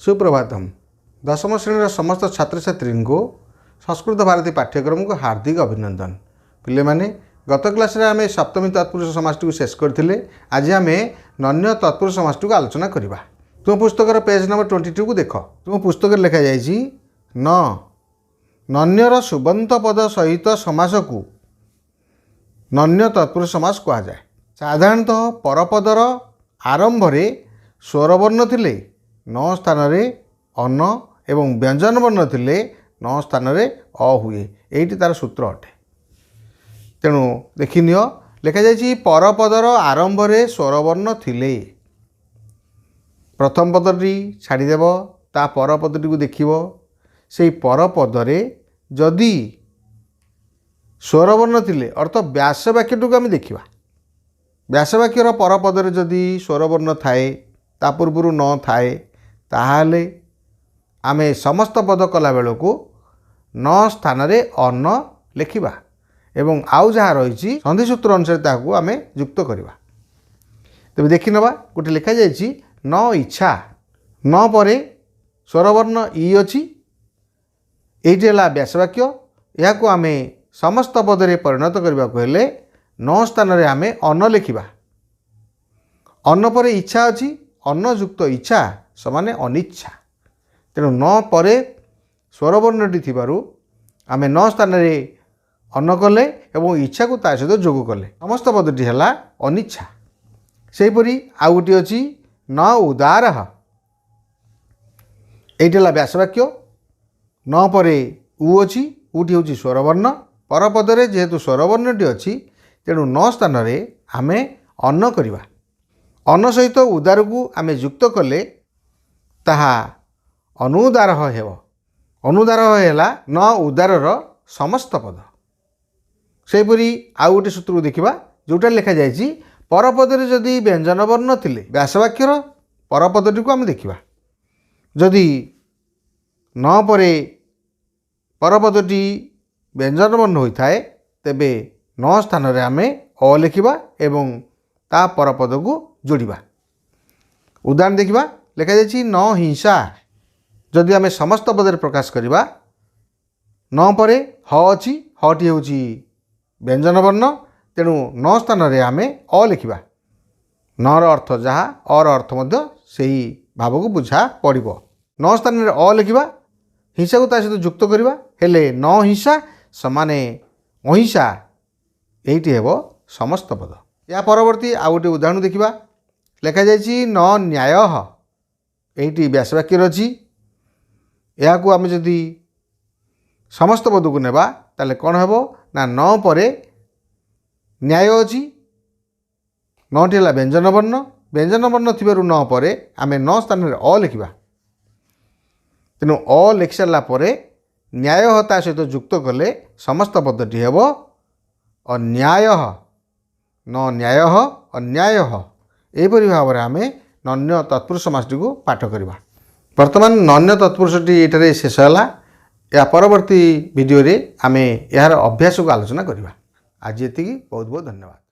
ସୁପ୍ରଭାତମ। ଦଶମ ଶ୍ରେଣୀର ସମସ୍ତ ଛାତ୍ରଛାତ୍ରୀଙ୍କୁ ସଂସ୍କୃତ ଭାରତୀ ପାଠ୍ୟକ୍ରମକୁ ହାର୍ଦ୍ଦିକ ଅଭିନନ୍ଦନ। ପିଲାମାନେ, ଗତ କ୍ଲାସ୍ରେ ଆମେ ସପ୍ତମୀ ତତ୍ପୁରୁଷ ସମାସଟିକୁ ଶେଷ କରିଥିଲେ। ଆଜି ଆମେ ନନ୍ୟ ତତ୍ପୁରୁଷ ସମାସଟିକୁ ଆଲୋଚନା କରିବା। ତୁମ ପୁସ୍ତକର ପେଜ୍ ନମ୍ବର 22କୁ ଦେଖ। ତୁମ ପୁସ୍ତକରେ ଲେଖାଯାଇଛି, ନ ନନ୍ୟର ସୁବନ୍ତ ପଦ ସହିତ ସମାସକୁ ନନ୍ୟ ତତ୍ପୁରୁଷ ସମାସ କୁହାଯାଏ। ସାଧାରଣତଃ ପରପଦର ଆରମ୍ଭରେ ସ୍ୱରବର୍ଣ୍ଣ ଥିଲେ ନ ସ୍ଥାନରେ ଅନ ଏବଂ ବ୍ୟଞ୍ଜନ ବର୍ଣ୍ଣ ଥିଲେ ନ ସ୍ଥାନରେ ଅ ହୁଏ। ଏଇଟି ତାର ସୂତ୍ର ଅଟେ। ତେଣୁ ଦେଖିନିଅ, ଲେଖାଯାଇଛି ପରପଦର ଆରମ୍ଭରେ ସ୍ୱରବର୍ଣ୍ଣ ଥିଲେ। ପ୍ରଥମ ପଦଟି ଛାଡ଼ିଦେବ, ତା ପରପଦଟିକୁ ଦେଖିବ। ସେଇ ପରପଦରେ ଯଦି ସ୍ୱରବର୍ଣ୍ଣ ଥିଲେ, ଅର୍ଥ ବ୍ୟାସ ବାକ୍ୟଟିକୁ ଆମେ ଦେଖିବା। ବ୍ୟାସ ବାକ୍ୟର ପରପଦରେ ଯଦି ସ୍ୱରବର୍ଣ୍ଣ ଥାଏ, ତା ପୂର୍ବରୁ ନ ଥାଏ, ତାହେଲେ ଆମେ ସମସ୍ତ ପଦ କଲାବେଳକୁ ନ ସ୍ଥାନରେ ଅନ ଲେଖିବା ଏବଂ ଆଉ ଯାହା ରହିଛି ସନ୍ଧିସୂତ୍ର ଅନୁସାରେ ତାହାକୁ ଆମେ ଯୁକ୍ତ କରିବା। ତେବେ ଦେଖିନେବା, ଗୋଟେ ଲେଖାଯାଇଛି ନ ଇଚ୍ଛା। ନ ପରେ ସ୍ୱରବର୍ଣ୍ଣ ଇ ଅଛି। ଏଇଟି ହେଲା ବ୍ୟାସବାକ୍ୟ। ଏହାକୁ ଆମେ ସମସ୍ତ ପଦରେ ପରିଣତ କରିବାକୁ ହେଲେ ନ ସ୍ଥାନରେ ଆମେ ଅନ ଲେଖିବା। ଅନ ପରେ ଇଚ୍ଛା ଅଛି। ଅନଯୁକ୍ତ ଇଚ୍ଛା ସମାନେ ଅନିଚ୍ଛା। ତେଣୁ ନ ପରେ ସ୍ୱରବର୍ଣ୍ଣଟି ଥିବାରୁ ଆମେ ନ ସ୍ଥାନରେ ଅନ କଲେ ଏବଂ ଇଚ୍ଛାକୁ ତା ସହିତ ଯୋଗ କଲେ, ସମସ୍ତ ପଦଟି ହେଲା ଅନିଚ୍ଛା। ସେହିପରି ଆଉ ଗୋଟିଏ ଅଛି ନ ଉଦାର। ଏଇଟି ହେଲା ବ୍ୟାସବାକ୍ୟ। ନ ପରେ ଉ ଅଛି। ଉଟି ହେଉଛି ସ୍ୱରବର୍ଣ୍ଣ। ପରପଦରେ ଯେହେତୁ ସ୍ୱରବର୍ଣ୍ଣଟି ଅଛି, ତେଣୁ ନ ସ୍ଥାନରେ ଆମେ ଅନ କରିବା। ଅନ ସହିତ ଉଦାରକୁ ଆମେ ଯୁକ୍ତ କଲେ ତାହା ଅନୁଦାର ହେବ। ଅନୁଦାର ହେଲା ନ ଉଦାରର ସମସ୍ତ ପଦ। ସେହିପରି ଆଉ ଗୋଟେ ସୂତ୍ରକୁ ଦେଖିବା, ଯେଉଁଟା ଲେଖାଯାଇଛି ପରପଦରେ ଯଦି ବ୍ୟଞ୍ଜନ ବର୍ଣ୍ଣ ଥିଲେ। ବ୍ୟାସବାକ୍ୟର ପରପଦଟିକୁ ଆମେ ଦେଖିବା। ଯଦି ନ ପରେ ପରପଦଟି ବ୍ୟଞ୍ଜନ ବର୍ଣ୍ଣ ହୋଇଥାଏ, ତେବେ ନ ସ୍ଥାନରେ ଆମେ ଅ ଲେଖିବା ଏବଂ ତା ପରପଦକୁ ଯୋଡ଼ିବା। ଉଦାହରଣ ଦେଖିବା, ଲେଖାଯାଇଛି ନ ହିଂସା। ଯଦି ଆମେ ସମସ୍ତ ପଦରେ ପ୍ରକାଶ କରିବା, ନ ପରେ ହ ଅଛି। ହଟି ହେଉଛି ବ୍ୟଞ୍ଜନ ବର୍ଣ୍ଣ। ତେଣୁ ନ ସ୍ଥାନରେ ଆମେ ଅ ଲେଖିବା। ନର ଅର୍ଥ ଯାହା, ଅର ଅର୍ଥ ମଧ୍ୟ ସେହି ଭାବକୁ ବୁଝା ପଡ଼ିବ। ନ ସ୍ଥାନରେ ଅ ଲେଖିବା, ହିଂସାକୁ ତା ସହିତ ଯୁକ୍ତ କରିବା, ହେଲେ ନ ହିଂସା ସମାନେ ଅହିଂସା। ଏଇଟି ହେବ ସମସ୍ତ ପଦ। ଏହା ପରବର୍ତ୍ତୀ ଆଉ ଗୋଟିଏ ଉଦାହରଣ ଦେଖିବା। ଲେଖାଯାଇଛି ନ ନ୍ୟାୟ। ଏଇଟି ବ୍ୟାସବାକ୍ୟରେ ଅଛି। ଏହାକୁ ଆମେ ଯଦି ସମସ୍ତ ପଦକୁ ନେବା, ତାହେଲେ କ'ଣ ହେବ ନା ନ ପରେ ନ୍ୟାୟ ଅଛି। ନଟି ହେଲା ବ୍ୟଞ୍ଜନ ବର୍ଣ୍ଣ। ବ୍ୟଞ୍ଜନ ବର୍ଣ୍ଣ ଥିବାରୁ ନ ପରେ ଆମେ ନ ସ୍ଥାନରେ ଅ ଲେଖିବା। ତେଣୁ ଅ ଲେଖି ସାରିଲା ପରେ ନ୍ୟାୟ ତା ସହିତ ଯୁକ୍ତ କଲେ ସମସ୍ତ ପଦଟି ହେବ ଅନ୍ୟାୟ। ନ ନ୍ୟାୟ, ଅନ୍ୟାୟ। ଏହିପରି ଭାବରେ ଆମେ ନନ୍ୟ ତତ୍ପୁରୁଷ ସମାସଟିକୁ ପାଠ କରିବା। ବର୍ତ୍ତମାନ ନନ୍ୟ ତତ୍ପୁରୁଷଟି ଏଠାରେ ଶେଷ ହେଲା। ଏହା ପରବର୍ତ୍ତୀ ଭିଡ଼ିଓରେ ଆମେ ଏହାର ଅଭ୍ୟାସକୁ ଆଲୋଚନା କରିବା। ଆଜି ଏତିକି। ବହୁତ ବହୁତ ଧନ୍ୟବାଦ।